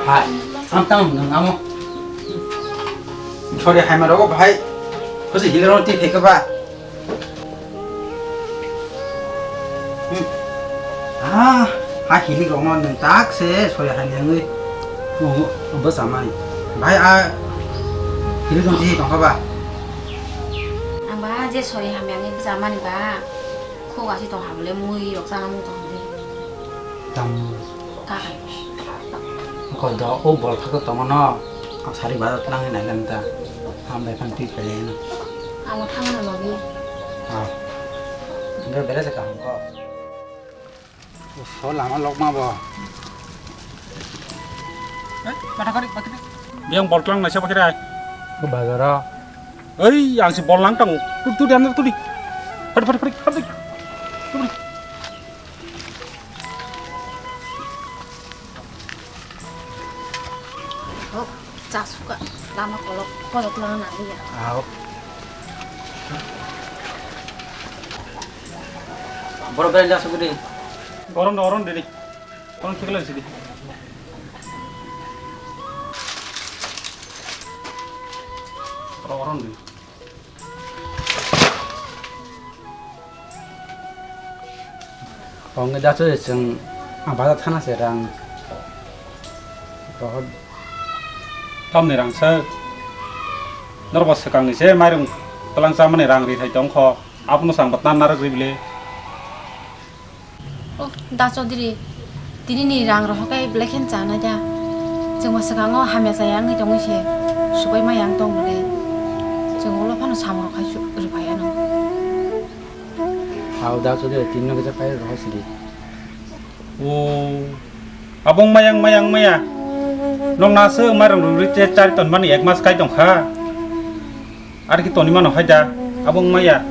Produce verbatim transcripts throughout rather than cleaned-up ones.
Hai, ang tamo nang amo. Sorry, hai maro bahai. Kosi hilir rong ti pheka ba. Hmm. Ah, ha hilir rong no nang tak se sorry hai nang oi. Oh, bwsa mani. Bahai a hilir rong ti tongkha ba. Ang ba je sorry hamya ni bwsa mani ba. Khok asi tong hamle mui rok sana mung tong di. Tam. Kakai. Ko do o bol thak tong no. Ang sari ba tlang nai gan ta. Ham bai phan twi pele no. Ang thang na logi. Ah. Ndo bere se kaham ko. So lama lok ma bo. Eh, mata kari bakit. Yang bol tlang nai sa bakit ai. Ko bazar. Ei, ang si bol lang tang. Tu tu diam tu di. Padi padi padi padi. Tu di. Oh, chasuka lama kolok kolok lama nangya. Aw. Borok bai lasuk di. Oron oron di. Oron thikla sidi. Oron di. Ong da chwng ang bazar thana se rang rohor. Tamni rang se norok swkang ni se mairung tlang chamani rang ri thai tong kho. Abono sang batna narwk ri bile. Oh, da Chaudhary, tini ni rang rohor kai belai khen chana ja. Chwng bo swkango hamya chaya wngwi tongwi se, subai maya wng tong bwle. Chwng ulo phano samung rok khai su-, rwphai ano. Hao da Chaudhary, tini no kisa phai rohor sidi. Oh, abong maya wng maya wng maya. Nong na se wng mai rong rwrwi che chari ton mani ek mas kai tong kha. Ar ki toni mano hai da, abo wng maya.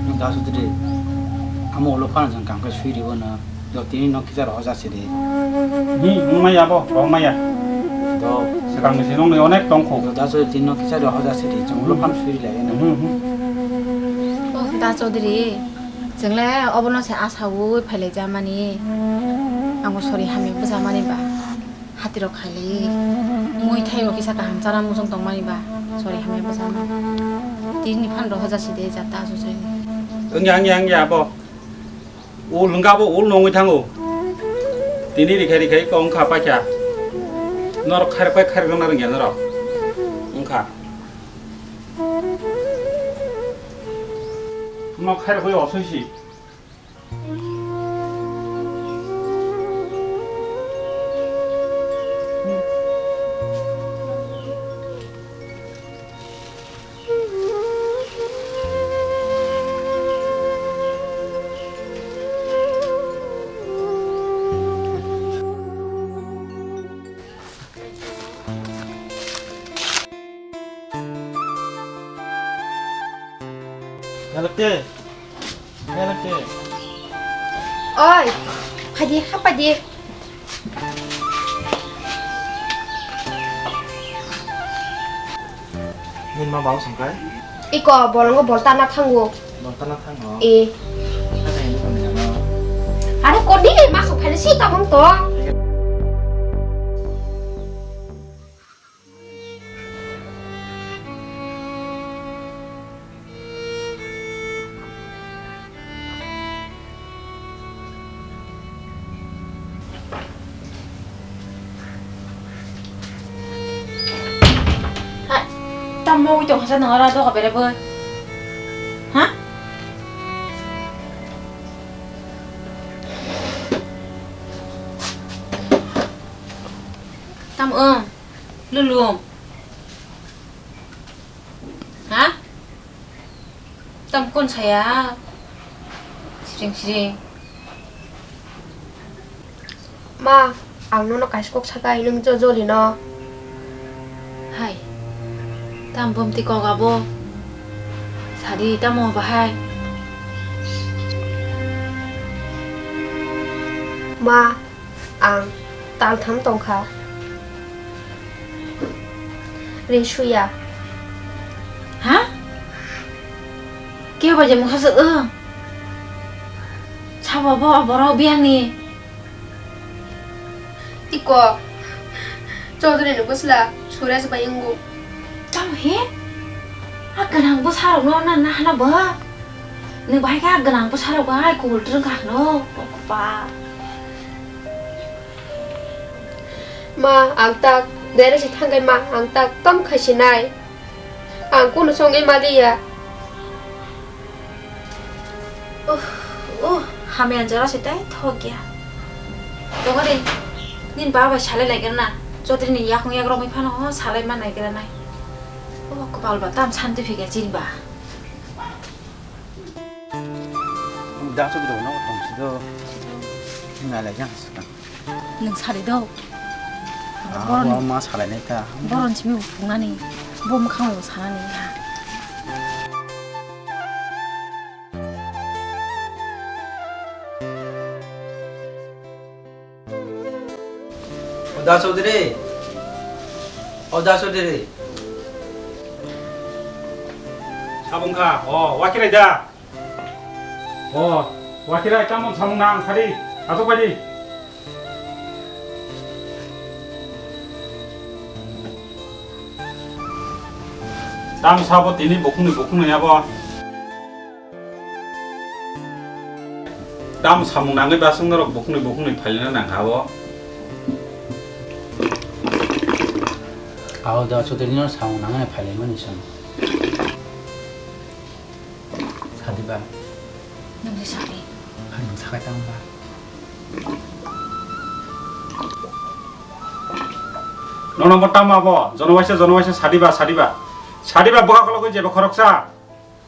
Nong da sutri, amo ulo phano jang kam khe sui ribo na. Do tini no kisa rohor ja sidi. Ni wng maya abo, rohor maya. Do. Swkang ni sinong ni onek tong kho. Do da sutri tini no kisa rohor ja sidi, jang ulo phano sui ri lai na. Hmm, hmm. Oh, da Chaudhary, chwng le obono se asaui phailai ja mani. Ang bo sorry hamya bwsa mani ba. Hati rok khailai, mui thai rok kisa kaham chana muchung tongmani ba, sorry hamya bwsano. Tini phan rohor ja sidi jata asu se. Wngya, wngya, wngya, abo. Ul wngkha abo, ul nongwi thango. Tini rikhai, rikhai, iko wngkha paikha. Norok khairok pai khairok rwna rwngya norok. Wngkha. Nok khairok pai osoi si. Yalak te. Yalak te. Oi, phaidi, ha phaidi. Nini ma bau songkai? Iko bolongo bolta na thango. Bolta na thango? E. Kata ini kami jama. Are kodi masuk phale si tamang to. Hai, tamo ui tong hasa nang ora doga bere bo. Ha? Tam, eh, lulum. Ha? Tam kun saya. Siring siring. Ma, ang nono kaisa kok sakai, nwng jo joli no. Hai. Tam bumti kok abo. Sadi tamo bahai. Ma, ang taltham tongkha. Ri suya. Ha? Kebo je mokha se, o. Sabo bo borok biyangni. Iko. Chaudhary ni bwsla Suresh bai wngo. Tamo he? A gwnang bwsarokno na, na hana bo? Nwng bahai khe a gwnang bwsarok bai kubul twrwng kha hwno? O kobal. Ma, ang tak dere se thangkai ma, ang tak tom khai sinai. Ang kunu songwi maliya. Uh, uh, hamya jora se tai thok ya. Tongo de, nini baba bai salai lai na. Chaudhary ni yakung yakrok mi phano ho salai ma nai gra nai. O kopal ba tam santi phikya chini ba. Da Chaudhary no tong si do. Nai lai jang sa. Nwng sari do. Ah, boron, bo ma salai nai ta. Boron simi bo phungnani, bo mwkhang bo sanani ha. O Da Chaudhary. O Da Chaudhary. Sabung kha. O, wakirai da. O, wakirai, tamon samung nang, phari, asok phari. Tam sabo tini bukhungni bukhungni abo. Tam samung nangwi basung norok bukhungni bukhungni phailina nang abo. Abo da Chaudhary no samung nangwi phailai mani song. Sadi ba. Nwng se sadi. Ang sakai tang ba. Nono mo tama bo, jono waisa, jono waisa sadi ba, sadi ba. Sadi ba bwkha kologwi jeba khoroksa.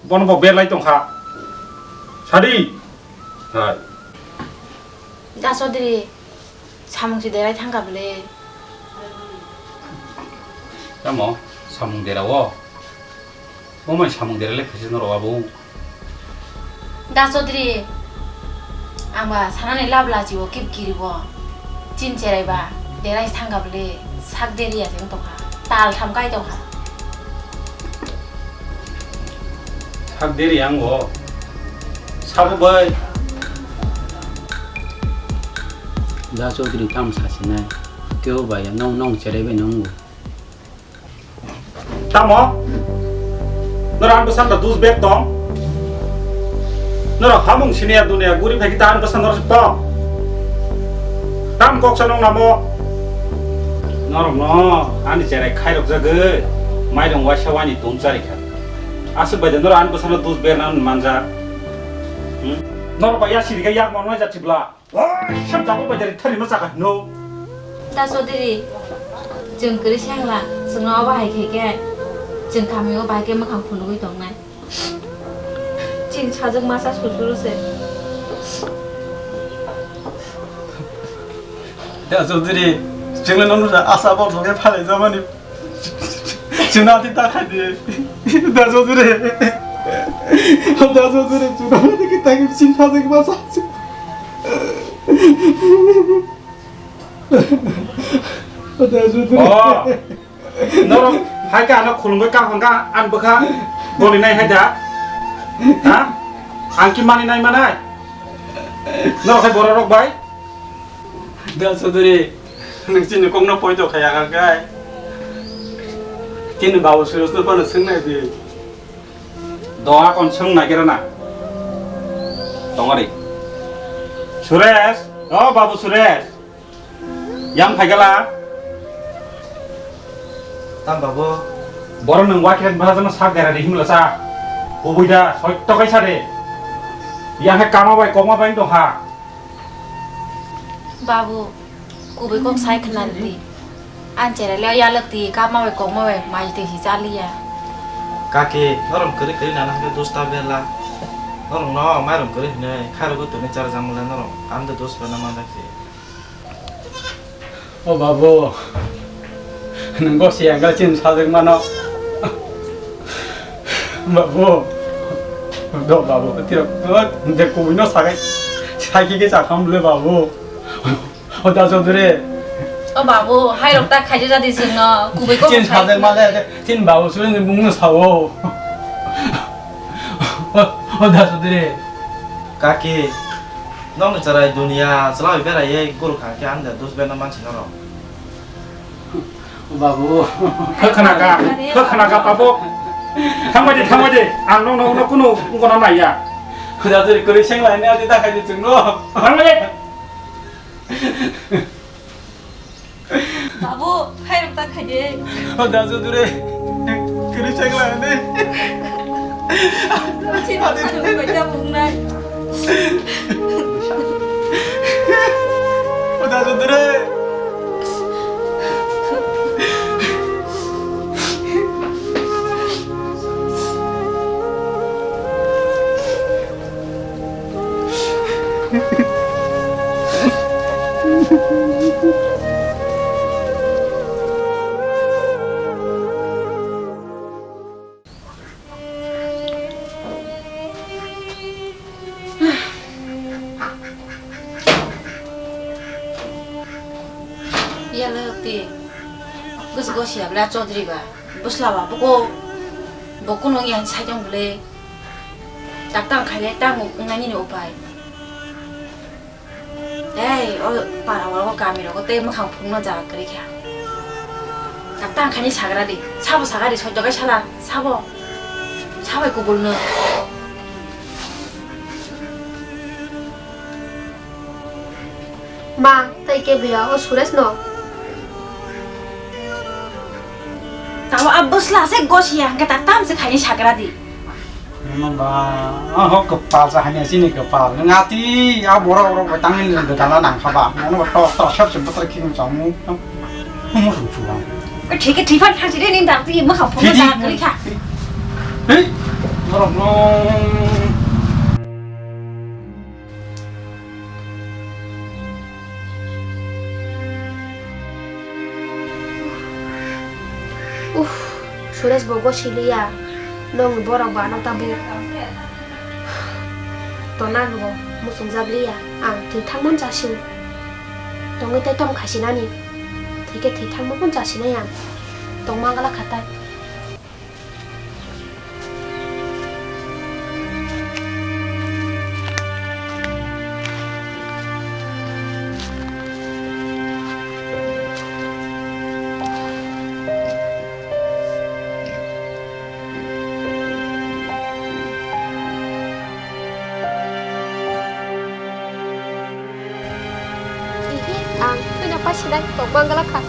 Bono bo berlai tongkha. Sadi. Hai. Da Chaudhary, samung se derai thangkha bwle. Tamo, samung dera o. Bo mai samung dera le khaisa norok abo. Da Chaudhary, ang ba sanani lab lachi o kip kiri bo. Chin cherai ba, derai thangkha bwle, sak deri ya jeng tongkha. Tal tham kai tongkha. Sak deri ang bo. Sabo bai. Da Chaudhary tam sasinai. Kebo bai ya, nong, nong cherai bai nong bo. Tamo? Nora ang bwsang da dus bek tong? Nora hamung siniya dunia guri phai kita ang bwsang nora si pong. Tam kok sa nong namo? Norok no ani cherai khairok jagwi mairung waisa wani tong chari kha. Aswk bai de nora ang bwsang da dus bek nang manja. Hmm? Norok bai ya siri kha yak mon wai jat sibla. Oi, sab jago bai dari thari ma chaka hino. Da Chaudhary, chwng kwrwi sengla, chwngno obo hai khe khe, chwng kamio bai khe mwkhang phunugwi tongnai. Chini sajwk masa susuru se. Da Chaudhary, chwngno nono asa bol thokhe phalai jamani. Chwngno ati ta khai di. Da Chaudhary. Da Chaudhary, chwngno ati ki ta ki sin pha ki ba sa. Da Chaudhary. Oh. Norok hai ka ano khulumbai ka hon ka an bwkha boli nai hai da. Ha? Ang ki mani nai manai. Norok hai borok rok bai. Da Chaudhary, nwng chini kokno poito khaya kha khe. Chini babu Suresh no phano swngnai di. Doha kon swng nai khe rana. Tongari. Suresh, o babu Suresh. Yang phai gala. Tam babu. Borok nwng wakhe bahajano sak dera di himla sa. Kubui da, soitto kai sa de. Yang hai kama bai, koma bai tong ha. Babu, kubui kok sai khna rwdi. Ang cherai le yalwk di, kama bai kokma bai mai twi si cha liya. Kaki, norok kwrwi kwrwi nana hwnkhe dos ta berla. Norok no mairum kwrwi hwnwi khairogwi tongwi charwk jak mole norok ang de dos berna manjak se. O babu, nwng bo siyang khe chini sajwk mano. Babu, do babu, tiro, de kubui no sakai, saiki khe chakham le babu. O da Chaudhary. O babu, hai rok ta khaija jadi chwngno, kubui ko chini sajwk male, chini babu suri ni mungno sao. O da Chaudhary. Kaki, nokni chwrai duniya chwlai beraiwi guru kha khe ang da dus berna mansi norok. Babu. Hwkhana ka, hwkhana ka tabuk. Thangbai di, thangbai di. Ang nokno, nokno kunu ungkona naiya. Huda juri kwrwi seng lainai adi ta khaidi chwngno. Thangbai di. Babu, hai rok ta khaidi. Huda juri kwrwi seng lainai. Chini sanu bai ta bungnai. Huda juri. Yalo ti gosi gosi abla Chaudhary ba bwsla ba buko bo kuno yang sai tong bwle tak tang khaile tang wngnani ni upai. Ei, o para o kami rogo tei mwkhang phungno jaga kwrwi kha. Kap ta ang khaini sagra di. Sabo sagra di, soi tokai sala. Sabo. Sabai kubul no. Ma, tei ke biya o Suresh no. Tamo a bwsla se gosiya hwnkhe ta tamse khaini sagra di. Mamba, ah, ho kwpal sa hanya sini kwpal. Ngati a borok rok bai tangni rwng gana nang khaba. Mano tok tok sep sep botor khim changmu. Mo sum chuang. Thike thifan thang sini ning dak ti mwkhang phone. Thidi. Dak kri kha. Hei, borok no. Uff, Suresh bo gosiliya, nongni borok ba ano tabuk. Tona rwo, muchungjak liya, ang thwi thangmani chasio. Tongwi tei tong khaisinani, thwikhe thwi thangmani chasinaiyang. Tongma gala khatai. Ihi, ang twi na pasinai tongma gala kha.